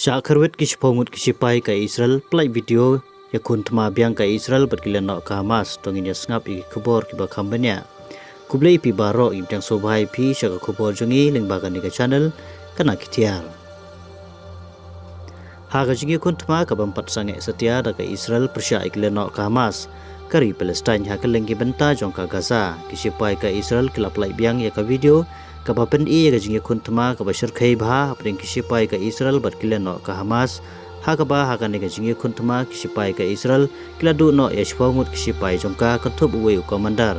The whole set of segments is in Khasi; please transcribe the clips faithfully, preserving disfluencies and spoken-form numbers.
Shah kyrwit ki shiphew ngut ki shipai ka Israel pynlait video ïa khun thma biang ka Israel bad ki lehnoh ka Hamas. To ngin ïa sngap ïa ki khubor kiba kham bniah. Khublei ïa phi baroh, ïa pdiang sngewbha ïa phi sha ka khubor jong ngi lyngba kane ka channel Kana Ki Tiar. Ha ka jingïakhun thma kaba ym pat sangeh satia da ka Israel pyrshah ïa ki lehnoh ka Hamas ka ri Palestine ha kylleng ki bynta jong ka Gaza, ki shipai ka Israel ki la pynlait biang ïa ka video kaba pyni ïa ka jingïakhun thma kaba shyrkhei bha hapdeng ki shipai ka Israel bad ki lehnoh ka Hamas, ha kaba ha kane ka jingïakhun thma ki shipai ka Israel ki la duh noh ïa shiphew ngut ki shipai jong ka, kynthup uwei u commander.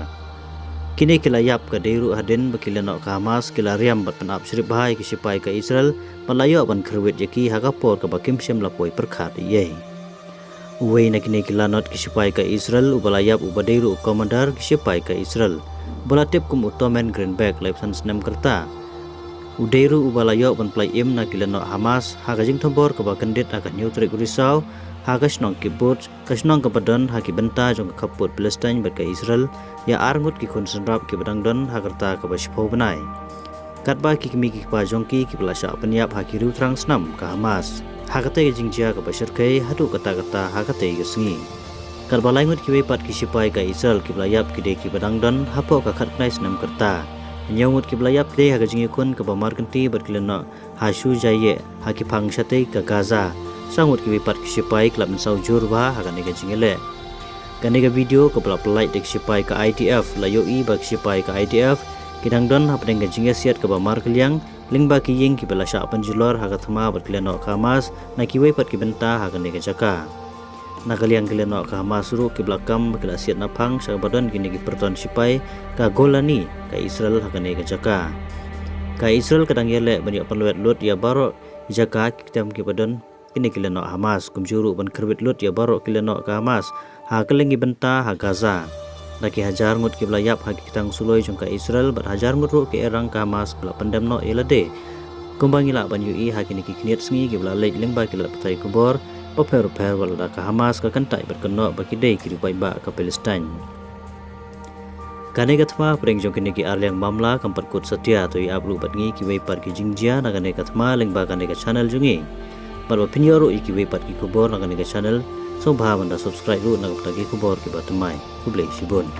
Kine ki la ïap ka dei ruh hadien ba ki lehnoh ka Hamas ki la riam bad pynap shrip bha ïa ki shipai ka Israel bad la ïoh ban kyrwit ïa ki ha ka por kaba kim shym la poi pyrkhat ei ei. Uwei na kine ki lanot ki shipai ka Israel uba la ïap uba dei ruh u commander ki shipai ka Israel, uba la tip kum u Tomen Greenberg, laiphew san snem ka rta. U dei ruh uba la ïoh ban pynlait im na ki lehnoh Hamas ha ka jingthombor kaba kyndit ha ka hynñiew tarik u Risaw ha ka shnong Kibbutz, ka shnong kaba don ha ki bynta jong ka khappud Palestine bad ka Israel, ïa ar ngut ki khun synrap kiba dang don ha ka rta kaba shiphew bnai. Katba ki kmie ki kpa jong ki kiba la shah pynïap ha ki riewthrang snam ka Hamas. Ha katei ka jingjia kaba shyrkhei haduh katta katta ha katei ka sngi. Katba lai ngut kiwei pat ki shipai ka Israel kiba la ïap ki dei kiba dang don hapoh ka khatkhyndai snem ka rta. Hynñiew ngut kiba la ïap ki dei ha ka jingïakhun kaba markynti bad ki lehnoh ha Shujayyeh ha ki phang shatei ka Gaza. Saw ngut kiwei pat ki shipai ki la mynsaw jur bha ha kane ka jingïaleh. Kane ka video kaba la pynlait da ki shipai ka I D F la ïohi ba ki shipai ka I D F ki dang don hapdeng ka jingïasiat kaba markylliang lyngba ki ïing kiba la shah pynjulor ha ka thma bad ki lehnoh ka Hamas na kiwei pat ki bynta ha kane ka jaka. Na ka liang ki lehnoh ka Hamas ruh kiba la kam ba ki la siat naphang sha kaba don kine ki pyrton shipai ka Golani ka Israel ha kane ka jaka. Ka Israel ka dang ïaleh ban ïoh pynlwet lut ïa baroh jaka ki ktem kiba don kine ki lehnoh Hamas, kumjuh ruh ban kyrwit lut ïa baroh ki lehnoh ka Hamas ha kylleng ki bynta ha Gaza. Da ki hajar ngut kiba la ïap ha ki ktang suloi jong ka Israel bad hajar ngut ruh ki errang ka Hamas ba la pyndem noh ïa lade. Kumba ngi lah ban ïohi ha kine ki khyndiat sngi kiba la leit lyngba ki lad pathai khubor bapher bapher, wat la da ka Hamas ka kyntait bad kynnoh ba ki dei ki riewpaidbah ka Palestine. Kane ka thma hapdeng jong kine ki arliang mamla kam pat kut satia, to ïa ap ruh bad ngi kiwei pat ki jingjia na kane ka thma lyngba kane ka channel jong ngi. Bad ba phin ïoh ruh ïa kiwei pat ki khubor na kane ka channel, sngewbha ban da subscribe ruh na ka bynta ki khubor kiba thymmai. Khublei shibun.